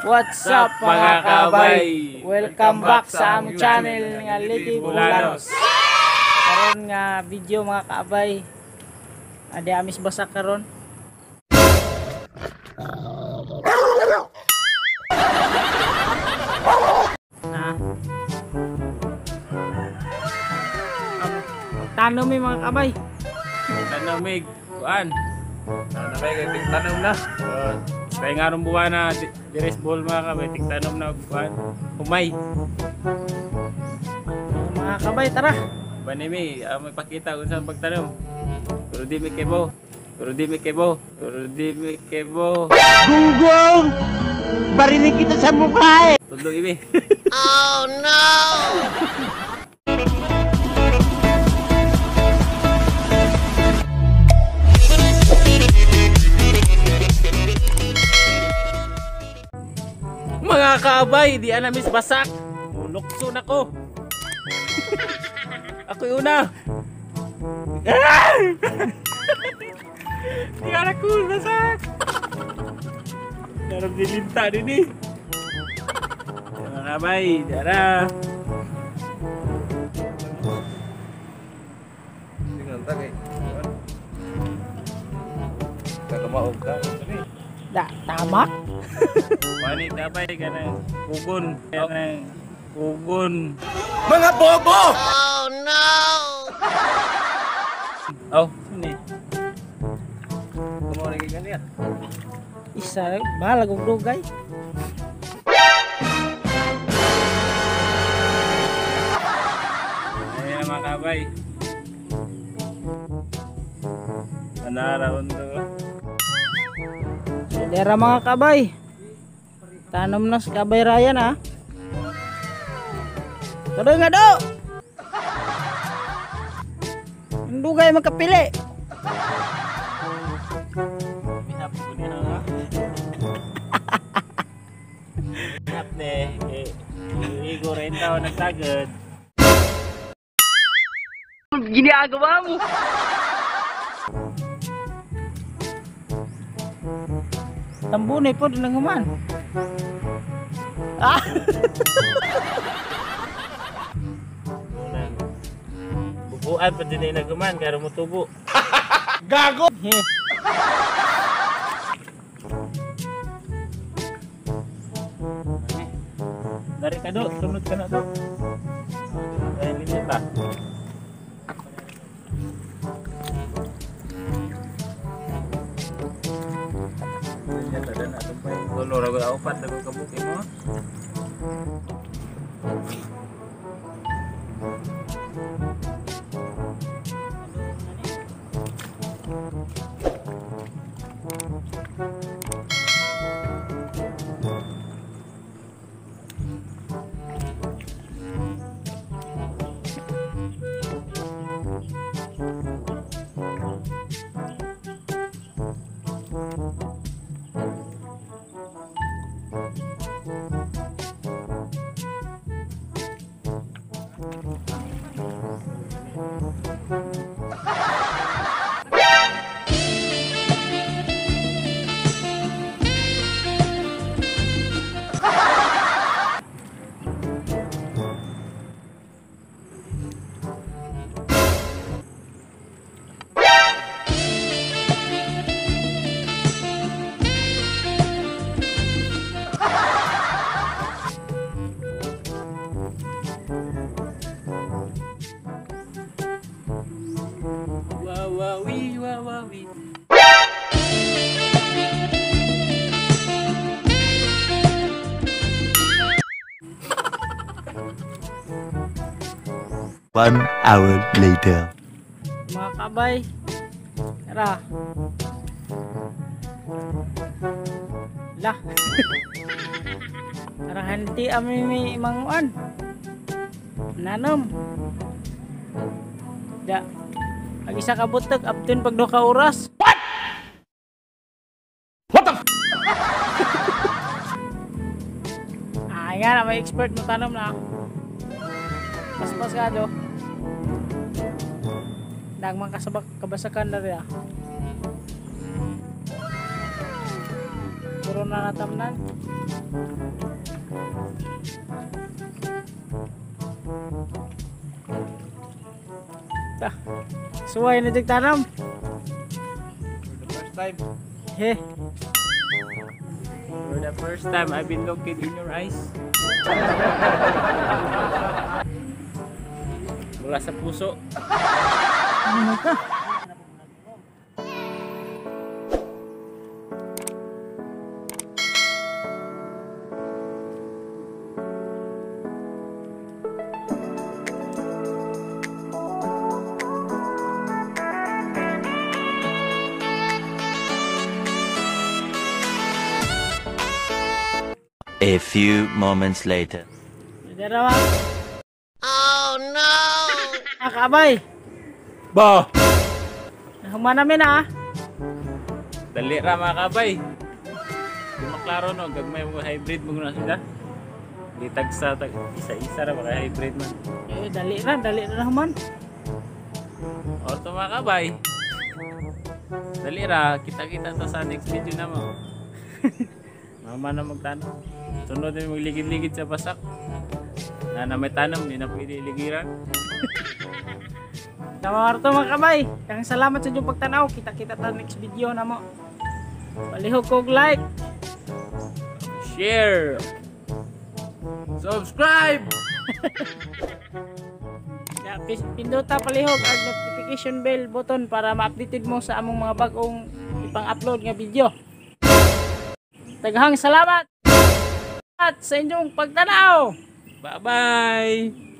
What's up, mga kabay? Welcome back sa among channel nga Lady Bulanos. Karon nga video, mga kaabay. Adi amis basak karon. Na. Tanom mi, mga kabay. Tanom mig kuan. Tanom kay tanom na. Kaya nga rong buwan na deres ball, mga kabay, tigtanom na kuan. Humay. Mga kabay, tara. Bani mi, may pakita kung saan pagtanom. Pero di mi kebo. Pero di mi kebo. Pero di mi kebo. Gunggong! Barinig kita sa mukha eh! Tudlong ibi. Oh no! Mga kaabay, di anamis basak. Mulukso na ko. Ako yung una. Di na ko basak. Darap dilinta din eh. Mga kaabay, di na. Kagamaog ka. Da, tama. Panit abay ka ng kugon. Ka ng kugon. Mga bobo! Oh no! Oh, sini. Kumo rin kay. Isa, balag og dugay. Ayan, mga kabay. Anara to. Dera, mga kabay. Tanom na si Kabay Ryan ah. Tuloy nga do. Ang dugay magkapili. Minap ko niya nga. Minap ni eh, igo rin tao nagtagod. Ginagawa mo! Tambunay po din ang human. Ah! Bubuan pa din ay naguman kaya mo tubo. Gago! He. Dari ka do, sunod ka na do. Ay, linya ta. Linya ta na tumpay. Tulo ra gud upat ra gud kabuki mo. Wawawi, wawawi. One hour later. Mga kabay. Tara. Lah. Tara hanti ami mi manguan. Nanom. Da. Ang isa ka butag abtin pag 2 ka oras. What? What the f? Ah, nga na may expert mo tanom na. Paspas ka do. Dagman kasabak kabasakan na rin ah. Pero na natamnan. Ta. Suway na jud tanam. For the first time. He. For the first time, I've been looking in your eyes. Mula sa puso. Ano ka? A few moments later. Darawa. Oh no. Ah, kaabay. Ba! Human namin ah. Dali ra mga kabay. Di maklaro no, gagmay mo hybrid mo na sila. Di tagsa tag isa-isa ra mga hybrid man. Eh, dali ra na human. Orto mga kabay. Dali ra, kita-kita ta sa next video na mo. Mama na magtanong. Sunod na magligid-ligid sa basak. Na may tanong, di na pwede iligiran. Tama to mga kabay. Daghang salamat sa inyong pagtanaw. Kita-kita ta next video na mo. Palihog kog like. Share! Subscribe! Ya, pindota palihog ang notification bell button para ma-updated mo sa among mga bag-ong ipang-upload nga video. Daghang salamat at sa inyong pagtanaw. Bye-bye!